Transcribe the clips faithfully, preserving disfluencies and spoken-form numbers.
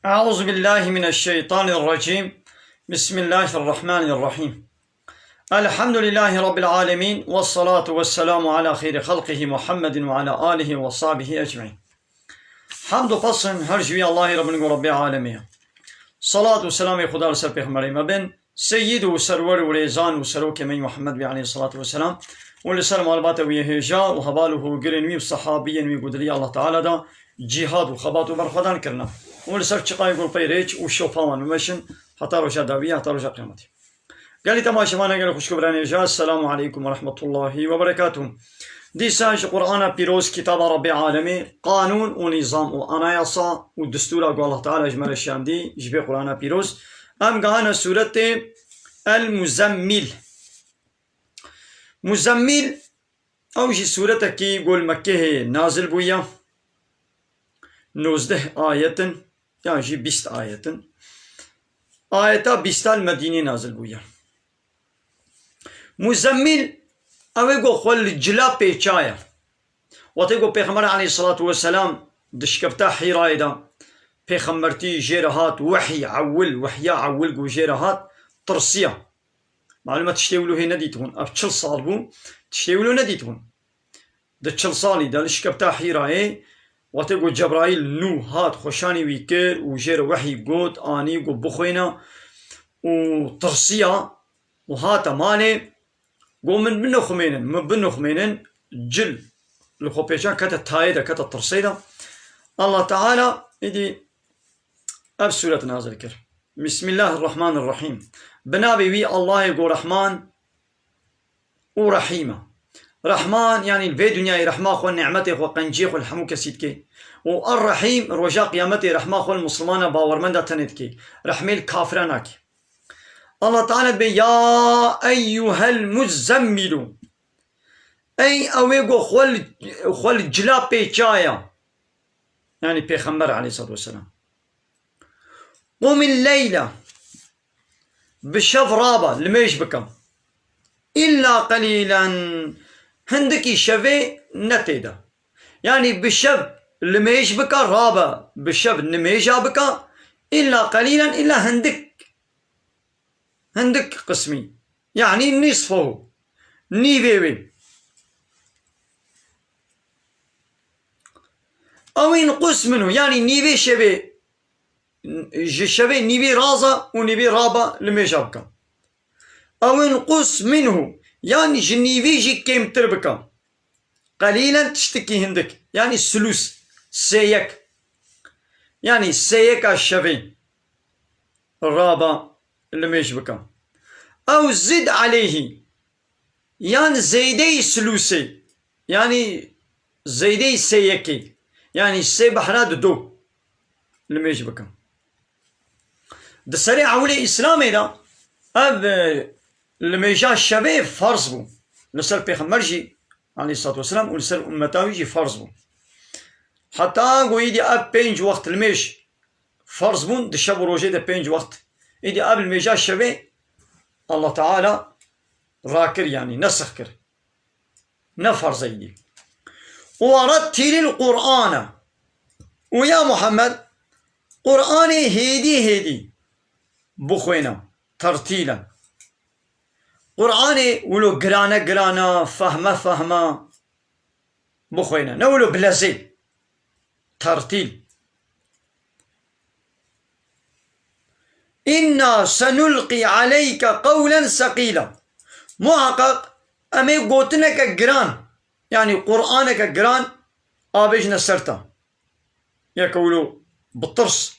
أعوذ بالله من الشيطان الرجيم. بسم الله الرحمن الرحيم. الحمد لله رب العالمين، والصلاة والسلام على خير خلقه محمد وعلى آله وصحبه أجمعين. Hamd û pesn her ji wî Allahê re bin ku Rebbê alemê ye. Salat û selamê Xuda li ser Pêxemberê me bin, Seyyid û serwer û rêzan û serokê me yî Muhammed bî aleyhissalatu vesselam û li ser malbata wî yê hêja û heval û hûrgirên wî û sehabiyên wî ku di rêya Allah Teala de cîhad û xebat û berxwedan kirine û li ser çiqayê ku li pey rêç û şopa wan bimeşin heta roja dawiyê, heta roja qiyametê. Gelî temaşevanê, gelî xwişk û birayên hêja, Esselamu aleykum ve rahmetullahi ve berekatuh. Dîsa ji Qur'ana Pîroz, kitaba Rebbê Alemê, qanûn û nîzam û anayasa û distûra ku Allah Teala ji me re şiyandî, ji vê Qur'ana Pîroz, em gehane sûretê El Muzemmîl. Muzemmîl, ew jî sûretekî ku li Mekkehê nazil bûye. Nozdeh ayet in, yan jî bîst ayet in. Ayeta bîsta li Medînê nazil bûye. Muzemmîl, ew ê ku xwe li cila pêçaye. Wextê ku Pêxember aleyhissalatu vesselam dişkefta Hîrayê de, pêxembertî jê re hat, wehî ewil, wehya ewil ku jê re hat, tirsiya. Malum e tiştê wilo hê nedîtibûn. Ev çil sal bû, tiştê wilo nedîtibûn. Di çil salî de li şikefta Hîrayê, wextê ku Cebraîl nû hat, xweşanî wî kir û jê re wehî got, anî got bixwêne û tirsiya û hate malê, got, "Min binixumênin, min binixumênin." Cil li xwe pêçan kete tayê de, kete tirsê de. Allah Teala êdî ev sûret nazil kir. Bismillahirrahmanirrahîm. Bi navê wî Allahê ku Rehman û Rehîm e. Rehman, yanî li vê dinyayê rehma xwe, nîmetê xwe, qenciyê xwe li hemû kesî dike. Û Er-Rehîm, roja qiyametê rehma xwe li misilmana bawermenda tenê dike. Rehmê li kafira nake. Allah Teala dibê, "Ya eyyuhel muzzemmilu." Ey ew ê ku xwe li, xwe li cila pêçaya. Yanî Pêxember aleyhissalatu vesselam. Qumil leyla. Bi şev rabe, limêj bike. Îlla qelîlen, hindikî şevê ne tê de. Yanî bi şev limêj bike, rabe, bi şev nimêja bike. Îlla qelîlen, îlla hindik. Hindik qismî. Yanî nisfehu. Nîvê wê. Ew inqus minhu. Yanî nîvê şevê, ji şevê nîvê raze û nîvê rabe limêja bike. Ew inqus minhu. Yanî ji nîvê jî kêmtir bike. Qelîlen, tiştikî hindik. Yanî sulûs, sêyek. Yanî sêyeka şevê rabe limêj bike. Ew zid aleyhî. Yan zêdeyî sulûsê. Yanî zêdeyî sêyekê. Yanî sê behra di do limêj bike. Di serê ewilê Îslamê de ev, e, limêja şevê ferz bû. Li ser Pêxember jî aleyhissalatu vesselam û li ser ummeta wî jî ferz bû. Heta ku îdî ev pênc wext limêj ferz bûn, di şev û rojê de pênc wext. Îdî ev limêja şevê Allah Teala rakir, yanî nesix kir. Ne ferz e îdî. Û werettilil Qur'ane. Û ya Muhammed, Qur'anê hêdî hêdî bixwêne, tertîlen. Qur'anê wilo girane girane, fehme fehme bixwêne. Ne wilo bilezê. Tertîl. Înna senulqî aleyke qewlen seqîla. Muheqeq em ê gotineke giran, yanî Qur'aneke giran avêjine ser te. Yeke wilo bi tirs.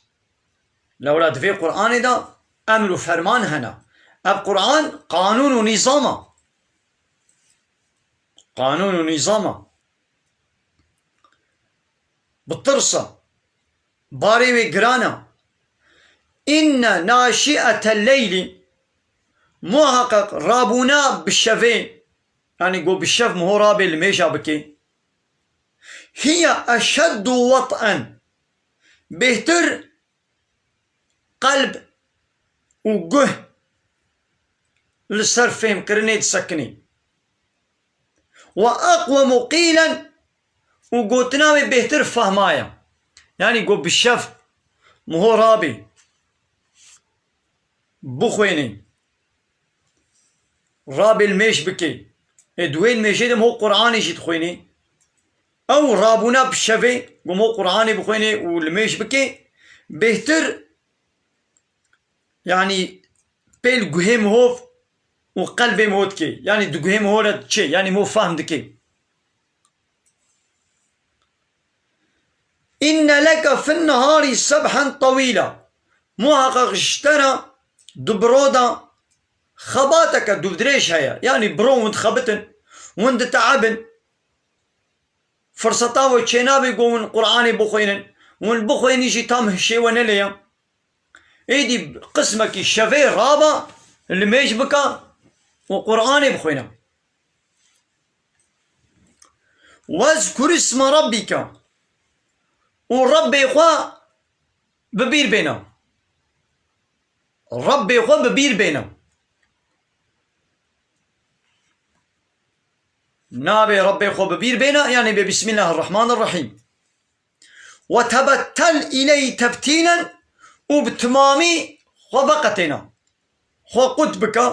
Lewra di vê Qur'anê de emr û ferman hene. Ev Qur'an qanûn û nîzam e. Qanûn û nîzam e. Bi tirs e. Barê wê giran e. Înne naşîete leylî, muheqeq rabûna bi şevê, yanî ku bi şev miho rabê limêja bikê, hiye eşeddu wet'en, bêhtir qelb û guh li ser fêhmkirinê disekinî. Ve eqwemu qîlen, û gotina wê bêhtir fehma ye. Yanî ku bi şev miho rabê, bixwênê, rabê li mêj bikê. Ê di wê mêjê de miho Qur'anê jî dixwênê. Ew rabûna bi şevê, ku miho Qur'anê bixwênê û li mêj bikê, bêhtir, yanî pê li guhê miho û qelbê miho dikê. Yanî di guhê miho re diçê, yanî miho fehm dikê. Inne leke fin nehari sebhen tewîla. Muheqeq ji te re di biro de xebateke dûvdirêj heye. Yanî biro hûn dixebitin, hûn diteebin. Firseta we çênabê ku hûn Qur'anê bixwînin. Hûn bixwînin jî tam hişê we nelêye. Êdî qismekî şevê raba, li mêj bika û Qur'anê bixwîne. Wezkur isme rabbike. Û Rebbê xwe bi bîr bêne. Rebbê xwe bi bîr bêne. Nabê Rebbê xwe bi bîr bêne, yanî bê Bismillahirrahmanirrahîm. Ve tebettel ileyhi tebtîlen, û bi timamî xwe veqetêne. Xwe qut bike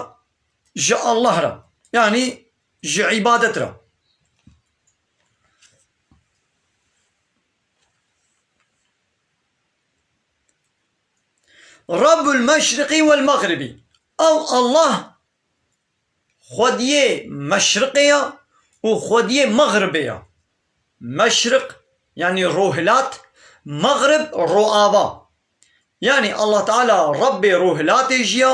ji Allah re, yanî ji îbadet re. Rabbul meşriqî wel mexribî. Ew Allah xwediyê meşriqê ye û xwediyê mexribê ye. Meşriq, yanî rohilat, mexrib, roava. Yanî Allah Teala Rebbê rohilatê jî ye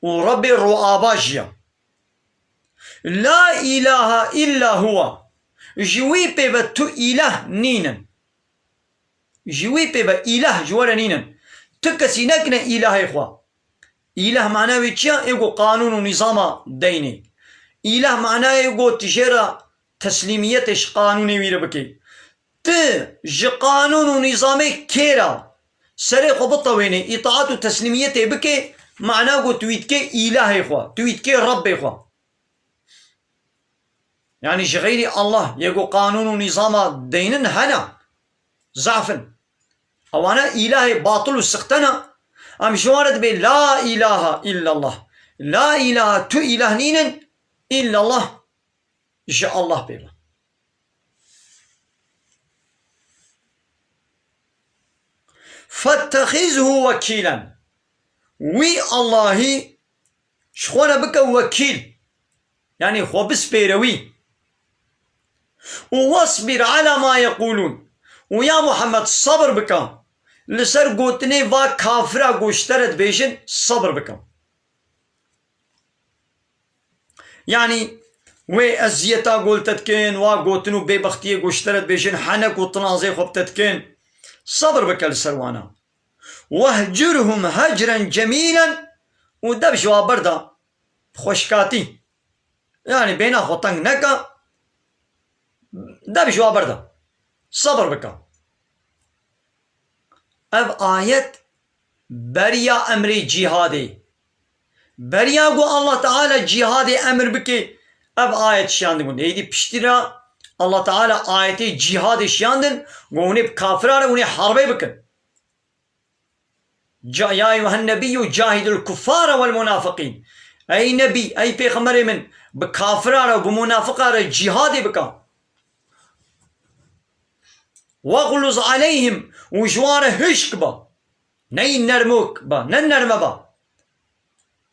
û Rebbê roava jî ye. La ilahe illa huwa. Ji wî pê ve tu îlah nînin. Ji wî pê ve îlah ji we re nînin. Tu kesî nekine îlahê xwe. Îlah mana wê çi ya? Ê ku qanûn û nîzama deynê. Îlah manayê ku tu jê re teslîmiyetê ji qanûnê wî re bikê. Tu ji qanûn û nîzamê kê re serê xwe bitewênê, îtaat û teslîmiyetê bikê, mana ku tu wî dikê îlahê xwe, tu wî dikê Rebbê xwe. Yanî ji xeyrî Allah, yê ku qanûn û nîzama deynin hene, zaf in. Ewana îlahê batil û sixte ne, em ji wan re dibê la ilahe illallah. La ilahe, tu îlah nînin, illallah, ji Allah pê ve. Fettexizhu wekîlen. Wî Allahî ji xwe re bike wekîl. Yanî xwe bispêre wî. Û wasbir ala ma yeqûlûn. Û ya Muhammed, sebir bike. Li ser gotinê va kafira ku ji te re dibêjin, sebir bike. Yanî wê eziyeta ku li te dikin, wa gotin û bêbextiyê ku ji te re dibêjin, henek û tinazê xwe bi te dikin, sebir bike li ser wana. Wehcurhum hecren cemîlen, û dev ji wa berda, bi xweşikatî. Yanî bêhna xwe teng neke, dev ji wa berda. Sebir bike. Ev ayet beriya emrê cîhadê. Beriya ku Allah Teala cîhadê emir bike, ev ayet şiyandibûn. Êdî piştî re Allah Teala ayetê cîhadê şiyandin, ku hûnê bi kafira re hûnê herbê bikin. Ca-, ya eyyuhen nebiyyû cahidul kuffare wel munafiqîn. Ey nebî, ey pêxemberê min, bi kafira re û bi munafiqa re cîhadê bike. Wexluz aleyhim, û ji wan re hişk be. Ney nermok be, ne nerme be.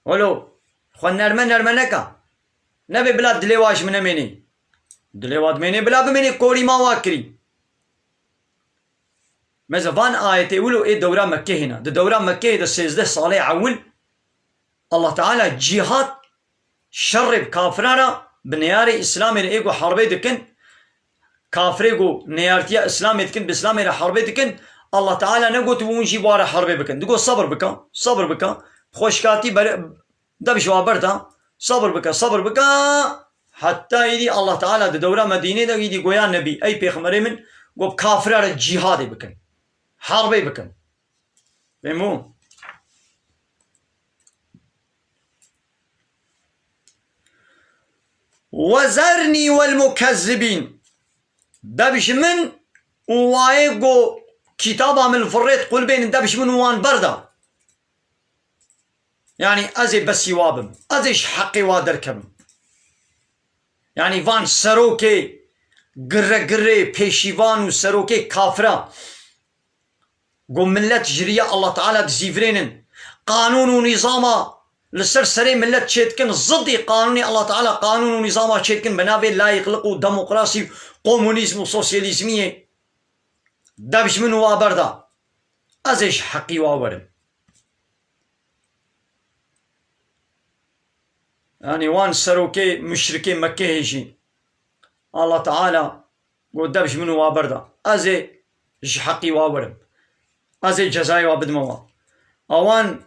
Welo, xwe nerme nerme neke. Nebe bila dilê wa ji min nemênî. Dilê wa dimênê, bila bimênê korî ma wa kirî. Meze van ayetê wilo ê dewra Mekkehê ne. Di dewra Mekkehê de sêzdeh salê ewil Allah Teala cîhad, şerrê bi kafiran re, bi neyarê Îslamê re ê ku herbê dikin, kafirê ku neyartiya Îslamê dikin, bi Îslamê re herbê dikin, Allah Teala negot hûn jî bi wa re herbê bikin. Digot, sebir bike, sebir bike. Bi xweşikatî bere-, dev ji wa berda, sebir bike, sebir bike. Heta îdî Allah Teala di dewra Medînê de îdî goya Nebî, ey pêxemberê min, got bi kafira re cîhadê bikin. Herbê bikin. Fehmû? Wezernî wel mukezzibîn. Dev ji min û wayê ku Kitaba min li virêt qulibên dev ji min û wan berda. Yanî ez ê besîwa bim. Ez ê ji heqê wa derkevim. Yanî van serokê girregirê, pêşîvan û serokê kafira ku millet ji riya Allah Teala dizîvirênin, qanûn û nîzama li ser serê millet çêdikin, zidî qanûnê Allah Teala, qanûn û nîzama çêdikin bi navê layîqliq û demokrasî û komunîzm û sosyalîzmiyê, dev ji min û wa berda. Ez ê ji heqî wa werim. Yanî wan serokê muşrikê Mekkehê jî Allah Teala got, dev ji min û wa berda. Ez ê ji heqî wa werim. Ez ê cezayê wa bidime wa. Awan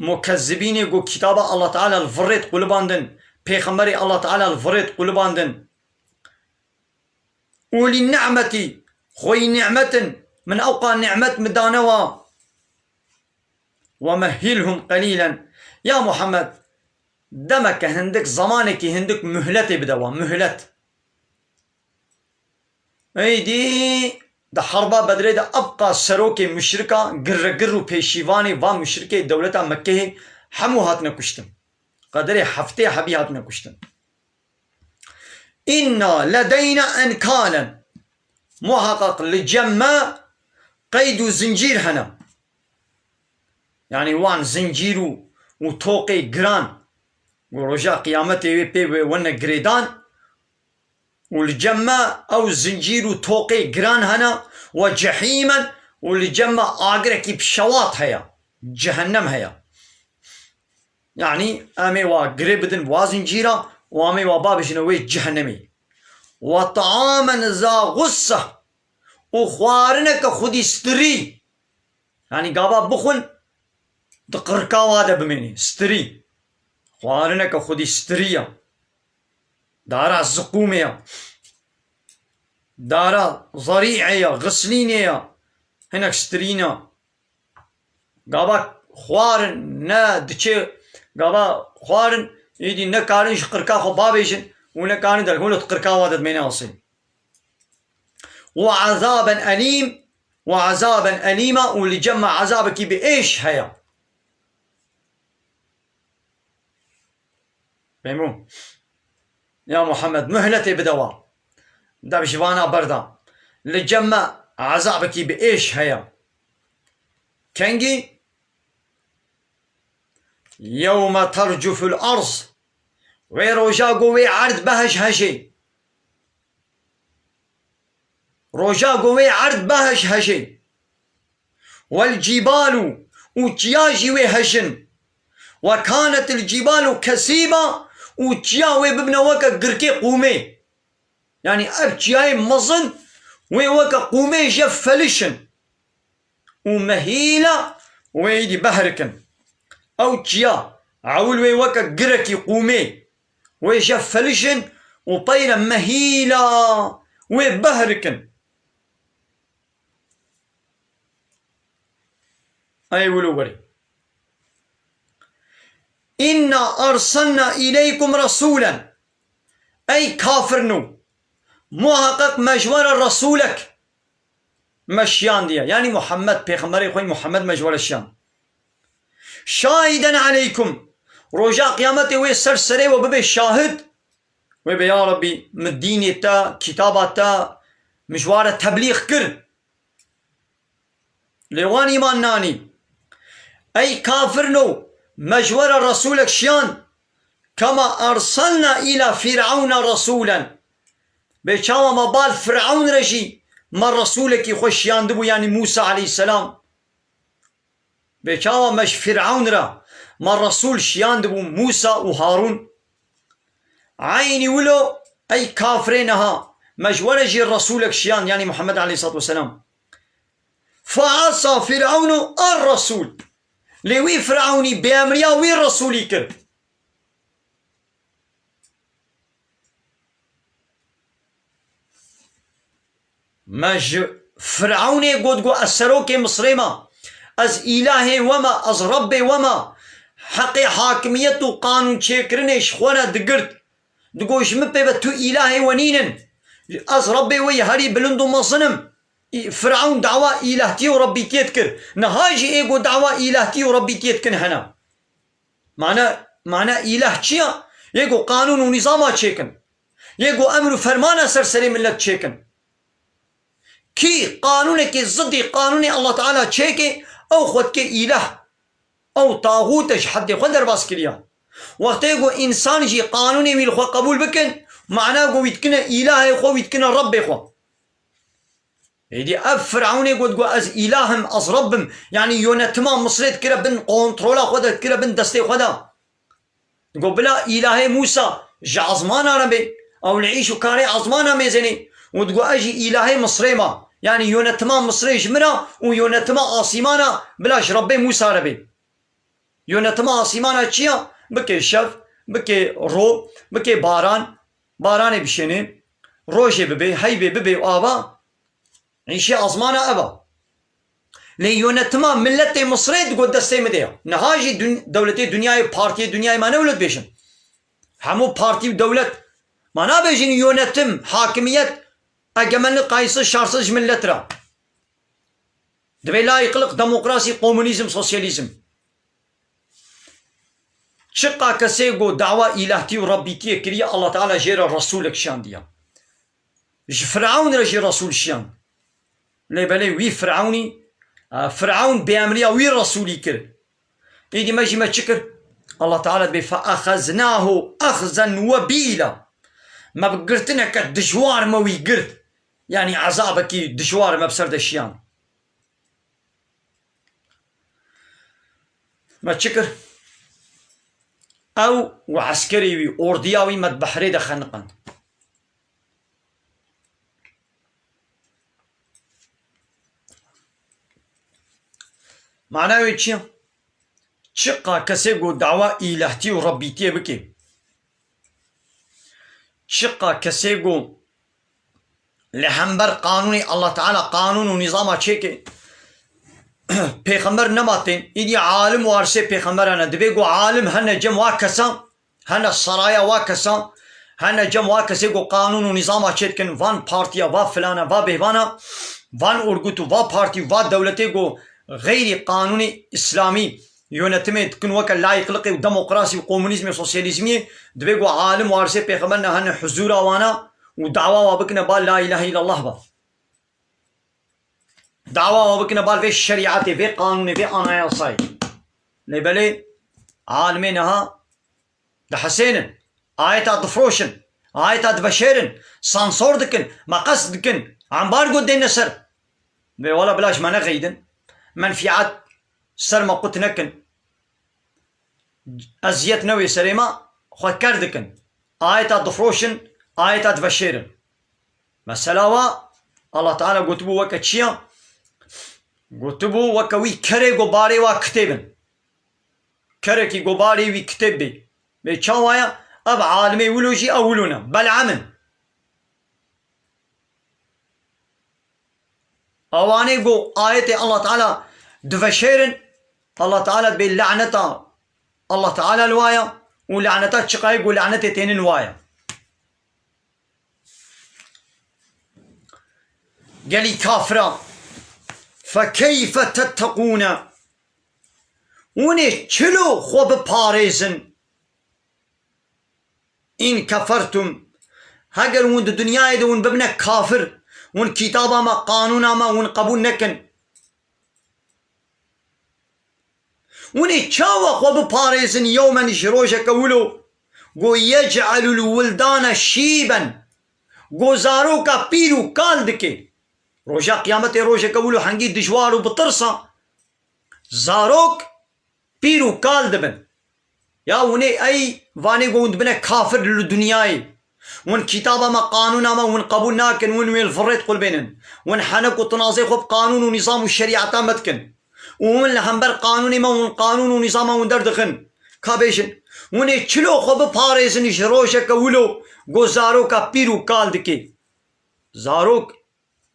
mukezzibînê ku kitaba Allah Teala li virêt qulibandin, pêxemberê Allah Teala li virêt qulibandin. Ulî ni'metî, xweyî ni'met in, min ewqa ni'met min dane wa. Ve mehhilhum qelîlen. Ya Muhammed, demeke hindik, zamanekî hindik muhletê bide wan, muhlet. Êdî di herba Bedrê de ewqa serokê muşrika, girregir û pêşîvanê van muşrikê dewleta Mekkeyê hemû hatine kuştin. Qederê heftê hebî hatine kuştin. Înna ledeyna enkalen. Muheqeq li cem me qeyd û zincîr hene. Yanî wan zincîr û, û toqê giran ku roja qiyametê wê pê wê wene girêdan û li cem me ew zincîr û toqê giran hene we cehîmen û li cem me agirekî bi şewat heye, cehennem heye. Yanî em ê wa girê bidin wa zincîra û em ê wa babêjine wê cehennemê. Ve taamen za gusse û xwarineke xwedî stirî. Yanî gava bixwin di qirka wa de bimênî, stirî. Xwarineke xwedî stirî ya. Dara ziqûmê ya. Dara zerî'ê ya, xislînê ya. Hinek stirîn a. Gava xwarin ne diçe, gava xwarin êdî nekarin ji qirka xwe babêjin û nekarin derxin wilo di qirka wa de dimêne asê. Ve azaben elîm, ve azaben elîma û li cem me azabekî bi êş heye. Fehmû? Ya Muhammed, muhletê bide wa. Dev ji vana berda. Li cem me ezabekî bi êş heye. Kengî? Yewme tercuful arz. Wê roja ku wê erd beheş heşê. Roja ku wê erd beheş heşê. Wel cîbalu, û çiya jî wê heşin. Ve kanetil cîbalu kesîba, û çiya wê bibine weke girkê qûmê. Yanî ev çiyayê mezin wê weke qûmê je felişin. Û mehîla wê êdî behrikin. Ew çiya ewil wê weke girekî qûmê wê je felişin û peyre mehîla wê behrikin. Ey wilo werê. Înna erselna îleykum resûlen. Ey kafirno. Muheqeq me ji we re resûlek me şiyandiye. Yanî Muhammed, pêxemberê xwe yî Muhammed me ji we re şiyand. Şahiden aleykum. Roja qiyametê wê ser serê we bibe şahid. Wê be ya Rebbî, min dînê te, kitaba te, min ji wa re teblîx kir. Lê wan îman nanî. Ey kafirno, me ji we re resûlek şiyan. Kema erselna îla Fîr'ewna resûlen. Bê çawa me bal Fir'ewn re jî me resûlekî xwe şiyandibû, yanî Mûsa aleyhisselam. Bê çawa me ji Fir'ewn re me resûl şiyandibû, Mûsa û Harûn. Eynî wilo ey kafirê niha me ji we re jî resûlek şiyand, yanî Muhammed aleyhisselatu vesselam. Feasa Fir'ewnu er resûl. Lê wî Fir'ewnî bêemriya wî resûlî kir. Me ji Fir'ewnê got, got, ez serokê Misrê me, ez îlahê we me, ez Rebbê we me, heqê hakimiyet û qanûn çêkirinê ji xwe re digirt. Digot, ji min pê ve tu îlahê we nînin. Ez Rebbê we yê herî bilind û mezin im. Î-, Firavun dawa îlahtiyê û rebbîtiyê dikir. Niha jî ê ku dawa îlahtiyê û rebbîtiyê dikin hene. Mane, mane îlah çi ya? Yê ku qanûn û nîzama çêkin. Yê ku emr û fermana ser serê millet çêkin. Kî qanûnekê zidî qanûnê Allah Teala çêke, ew xwe dike îlah. Ew taxût e, ji heddê xwe derbas kiriya. Wextê ku însan jî qanûnê wî li xwe qebûl bikin, mana ku wî dikine îlahê xwe, wî dikine Rebbê xwe. Êdî ev Firavunê got, got, "Ez îlah im, ez Reb im." Yanî yönetima Misirê dikire bin kontrola xwe de, dikire bin destê xwe de. Got, "Bila îlahê Mûsa ji ezmana re bê. Ew li îş û karê ezmana mêzenê." Û digot, "Ez jî îlahê Misirê ma." Yanî yönetima Misirê ji min re û yönetima asîmana bila ji Rebbê Mûsa re bê. Yönetima asîmana çi ya? Bike şev, bike ro, bike baran, baranê bişêne, rojê bibe, heybê bibe û ava, îşê azmana ev a. Lê yönetima miletê Misirê digot destê min de ya. Niha jî dun-, dewletê dinyayê, partiyê dinyayê me ne wilo dibêjin. Hemû partî û dewlet. Ma nabêjin yönetim, hakimiyet, egemenlik qayîsiz, şartsiz ji milet re. Divê layîqlik, demokrasî, komunîzm, sosyalîzm. Çiqa kesê ku dawa îlahtî û rebbîtiyê kiriye, Allah Teala jê re resûlek şiyandiye. Ji Firavun re jî resûl şiyand. Lê belê wî Firavunî, e, Firavun bêemriya wî resûlî kir. Îdî me jî me çi kir? Allah Teala dibê, "Fe exeznahu exzen webîla." Me bi girtineke dijwar me wî girt. Yanî ezabekî dijwar me bi ser de şiyan. Me çi kir? Ew û eskerê wî, ordiya wî me di behrê de xeniqand. Mana wê çi ye? Çiqa kesê ku dawa îlahtî û rebbîtiyê bike, çiqa kesê ku li hember qanûnê Allah Teala qanûn û nîzama çêke, pêxember nema tên, îdî alim warisê pêxembera ne. Dibê ku alim hene cem wa kesa, hene saraya wa kesa, hene cem wa kesê ku qanûn û nîzama çêdikin, van partiya, va filana, va bêhvana, van orgut û va partî û va dewletê ku xeyrî qanûnê îslamî yönetimê dikin weke layîqliqê û demokrasî û komunîzmê, sosyalîzmiyê, dibê ku alim warisê pêxember ne hene huzûra wana û dawa wa bikine bal la îlahe îllallah ba. Dawa wa bikine bal vê şerîetê, vê qanûnê, vê anayasayê. Lê belê alimê niha dihesênin, ayeta difroşin, ayeta diveşêrin, sansor dikin, meqes dikin, ambargo dêne ser. Vê wela bila ji me nexeydin, menfîat ser me qut nekin. Eziyet newê serê me, xwe ker dikin. Ayeta difroşin, ayeta diveşêrin. Mesela wa, Allah Teala gotibû weke çi ya? Gotibû weke wî kerê ku barê wa kitêb in. Kerekî ku barê wî kitêb bê. Vê çawa ya? Ev alimê wilo jî ew wilo ne. Bel'am in. Awanê ku ayetê Allah Teala diveşêrin, Allah Teala dibê laneta Allah Teala li waya û laneta çiqayê ku lanetê tênin waya. Gelî kafira, fekeyfe tetteqûne? Hûn ê çilo xwe biparêzin? In kefertum, heger hûn di dinyayê de hûn bibine kafir, hûn kitaba me, qanûna me hûn qebûl nekin, hûn ê çawa xwe biparêzin yewmen ji rojeke wilo, ku yec'elul wildane şîben, ku zaroka pîr û kal dike? Roja qiyametê rojeke wilo hengî dijwar û bi tirsa, zarok pîr û kal dibin. Ya hûn ê ey vanê ku hûn dibine kafir li dinyayê. Hûn kitaba me, qanûna me hûn qebûl nakin, hûn wê li virrê diqulbênin. Hûn henek û tinazê xwe bi qanûn û nîzam û şerîeta me dikin. Û hûn li hember qanûnê me, hûn qanûn û nîzama hûn derdixin. Ka bêjin, hûn ê çilo xwe biparêzin ji rojeke wilo ku zaroka pîr û kal dike? Zarok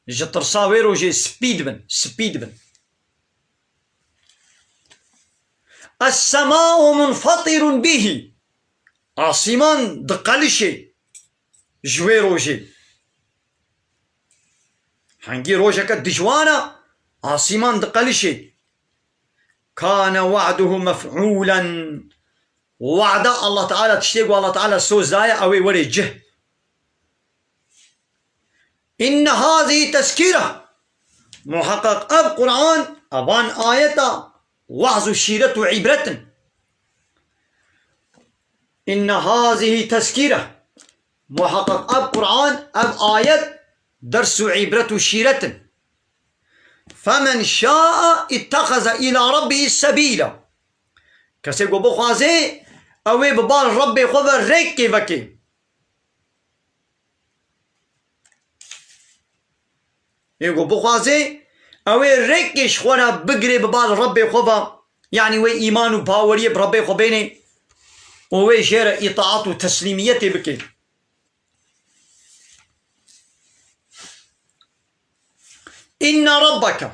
ji tirsa wê rojê spî dibin, spî dibin. Es-sema'u munfatirun bihi. Asîman diqelişê ji wê rojê. Hingî rojeke dijwar e, asîman diqelişê. Kane wa'duhu mef'ûlen. Wa'da Allah Teala, tiştê ku Allah Teala soz daye, ew ê were cih. Inne hazî tezkîre. Muheqeq ev Qur'an, evan ayeta, waz û şîret û îbret in. Inne hazî tezkîre. Muheqeq ev Qur'an, ev ayet, ders û îbret û şîret in. Femen şa'a ittexeze ila rabbî sebîla. Kesê ku bixwaze, ew ê bi bal Rebbê xwe ve rêkê veke. Ê ku bixwaze, ew ê rêkê ji xwe re bigire bi bal Rebbê xwe ve, yanî wê îman û baweriyê bi Rebbê xwe bêne û wê jê re îtaat û teslîmiyetê bike. Inne rabbeke,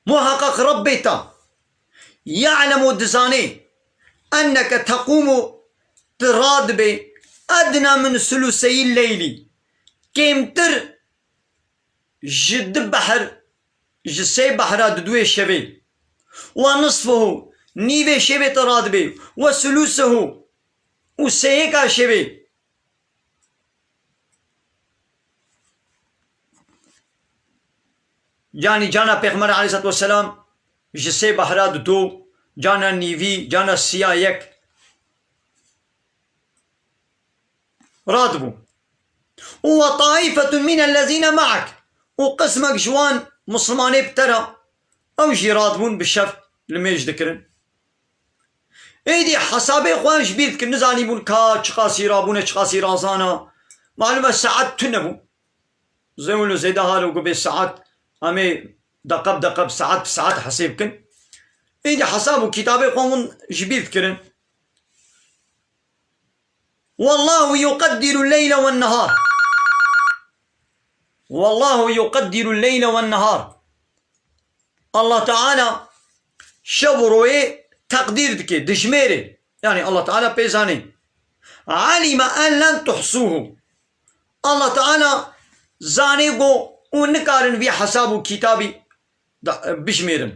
muheqeq Rebbê te, ye'lemu, dizanê, enneke teqûmu, tu radibê, edna min suluseyî leylî, kêmtir ji du behr, ji sê behra diduyê şevê, we nisfuhu, nîvê şevê tu radibê, we sulusuhu, û sêyeka şevê. Yanî cana Pêxember aleyhissalatu vesselam ji sê behra dido, cana nîvî, cana siya yek radibû. Û we taîfetun mînellezîne me'ek. Û qismek ji wan Mislimanê bi te re, ew jî radibûn bi şev limêj dikirin. Êdî hesabê xwe ji bîr dikin, nizanîbûn ka çiqasî rabûne, çiqasî razana. Malum e saet tune bû. Zewil û zêde halo ku bê saet, em ê deqe bi deqe, bi saet bi saet hesê bikin. Êdî hesab û kitabê xwe hûn ji bîr dikirin. Wallahu yuqeddiru leyla wen nehar. Wallahu yuqeddiru leyla wen nehar. Allah Teala şev û royê teqdîr dike, dijmêrê. Yanî Allah Teala pê zanê. Alime en len tuhsuhu. Allah Teala zanê ku hûn nikarin vî hesab û kitabî da-, bijmêrin.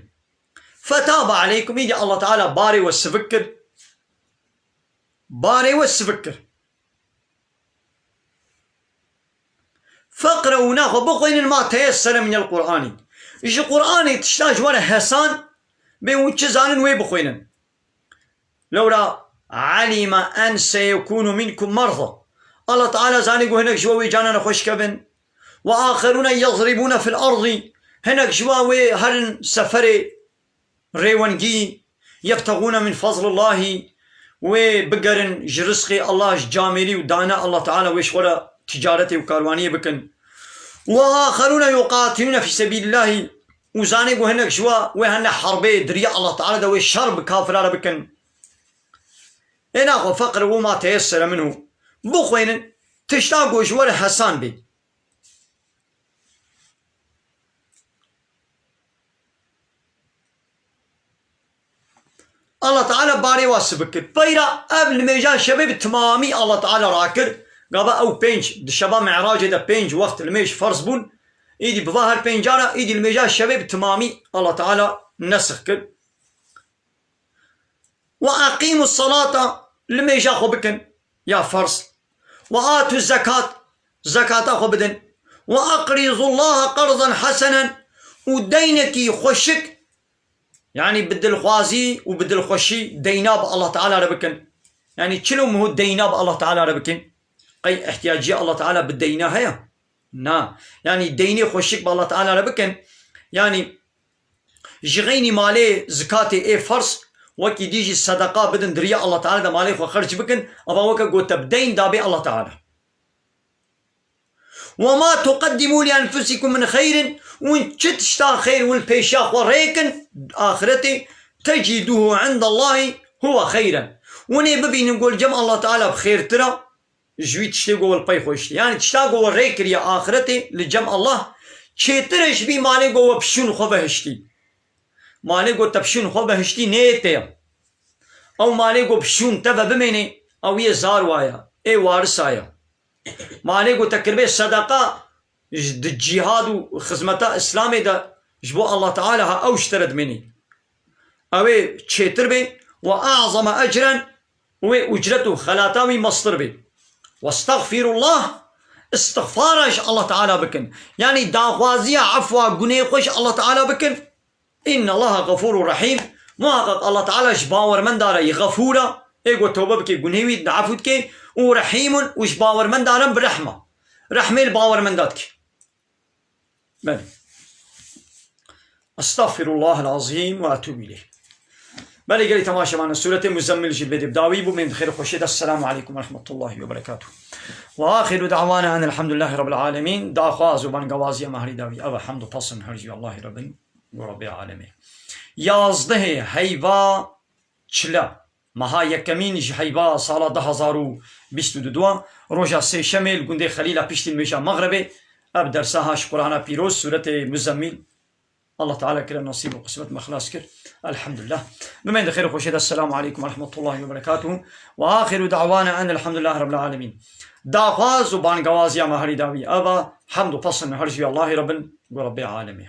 Fetabe aleykum, îdî Allah Teala barê we sivik kir. Barê we sivik kir. Feqreû, naxwe bixwînin, ma teyessere minel Qur'anî. Ji Qur'anê tişta ji we re hesan bê, hûn çi zanin wê bixwînin. Lewra alîme en seyekûnu minkum merza. Allah Teala zanî ku hinek ji we wê cana nexweş kevin. Ve axerûne yezribûne fil erdî. Hinek ji we wê herin seferê rêwengî, yebtexûne min fezlillahî, wê bigerin ji rizqê Allah, ji camêrî û dane Allah Teala wê ji xwe re ticaretê û karwaniyê bikin. Ve axerûne yuqatilûne fî sebîlillahî, û zanê ku hinek ji we wê hene herbê di riya Allah Teala de wê şer bi kafira re bikin. Ê naxwe feqreû ma teyessere minhu. Bixwînin tişta ku ji we re hesan bê. Allah Teala barê wa sibik kir. Peyra ev nimêja şevê bi timamî Allah Teala rakir. Gava ew pênc, di şeva Mi'racê de pênc wext nimêj ferz bûn. Îdî bi va her pênca re, îdî nimêja şevê bi timamî Allah Teala nesix kir. Ve eqîmus salata, nimêja xwe bikin ya ferz. Ve atu zekat, zekata xwe bidin. Ve eqrîzullaha qerzen hesenen, û deynekî xweşik, yanî bi dilxwazî û bi dilxweşî deyna bi Allah Teala re bikin. Yanî çilo miho deyna bi Allah Teala re bikin? Qey ihtiyacî Allah Teala bi deyna heye? Na. Yanî deynê xweşik bi Allah Teala re bikin. Yanî ji xeynî malê zikatê ê ferz, wekî dî jî sedeqa bidin, di riya Allah Teala de malê xwe xerc bikin, ava weke gote bi deyn dabê Allah Teala. Ve ma tuqeddimû li enfusikum min xeyrin, hûn çi tişta xeyr hûn pêşiya xwe rêkin, axiretê, tecîduhu indallahî huve xeyren. Hûn ê bibînin ku li cem Allah Teala bi xêrtir e, ji wî tiştê ku we li pey xwe hiştî. Yanî tişta ku we rê kiriye axiretê li cem Allah çêtir e ji bî malê ku we bi şûn xwe ve hiştî. Malê ku te bi şûn xwe ve hiştî nê tê ye. Ew malê ku bi şûn te ve bimênê, ew yê zar wa ye, ê warisa ye. Malê ku te kiribê sedeqa, ji di cîhad û xizmeta Îslamê de ji bo Allah Teala ha ew ji te re dimênî. Ew ê çêtir bê, we a'zama ecren, wê ucret û xelata wî mestir bê. Westexfirullah, istixfara ji Allah Teala bikin. Yanî daxwaziya efwa gunê xwe ji Allah Teala bikin. Inna Allaha gafurur rahîm. Muhaqqaq Allah Teala ji bawermenda re yî xefûr e. Ê ku tewbe bike gunê wî, efû dike û rehîmun û ji bawermenda re bi rehma. Rehmê li bawermenda dike. Belê. Estağfirullahal azîm ve etûbû ileyh. Belê gelî temaşevanan, Sûretê Muzemmil jî bêdê bi dawî bû, bên di xêr û xweşê de. Esselamu aleykum ve rahmetullahi ve berekatuh. Ve axiru da'wana enelhamdülillahi rabbil alemin. Daxwaz û bangawaziya me herî dawî ev e, hemd û pesn her jî Allahî Rabbin û Rabbê alemê. Yazdehê heyva çile. Meha yekemîn ji heyva sala du hazar û bîst û du, roja sêşemê li gundê Xelîla piştî nimêja Mexribê, ev dersa ha ji Qur'ana pîroz, Sûretê Muzemmîl, Allah Teala kire nasîb û qismet me xilas kir. Elhamdulillah. Bimên di xêr û xweşê de. Esselamu aleykum ve rahmetullahi ve berekatuhu. Ve axiru da'wana en elhamdulillahi rabbil alemin. Daxwaz û bangawaziya me herî dawî ev e, hemd û pesn her jî Allahî Rabbin û Rabbê alemê.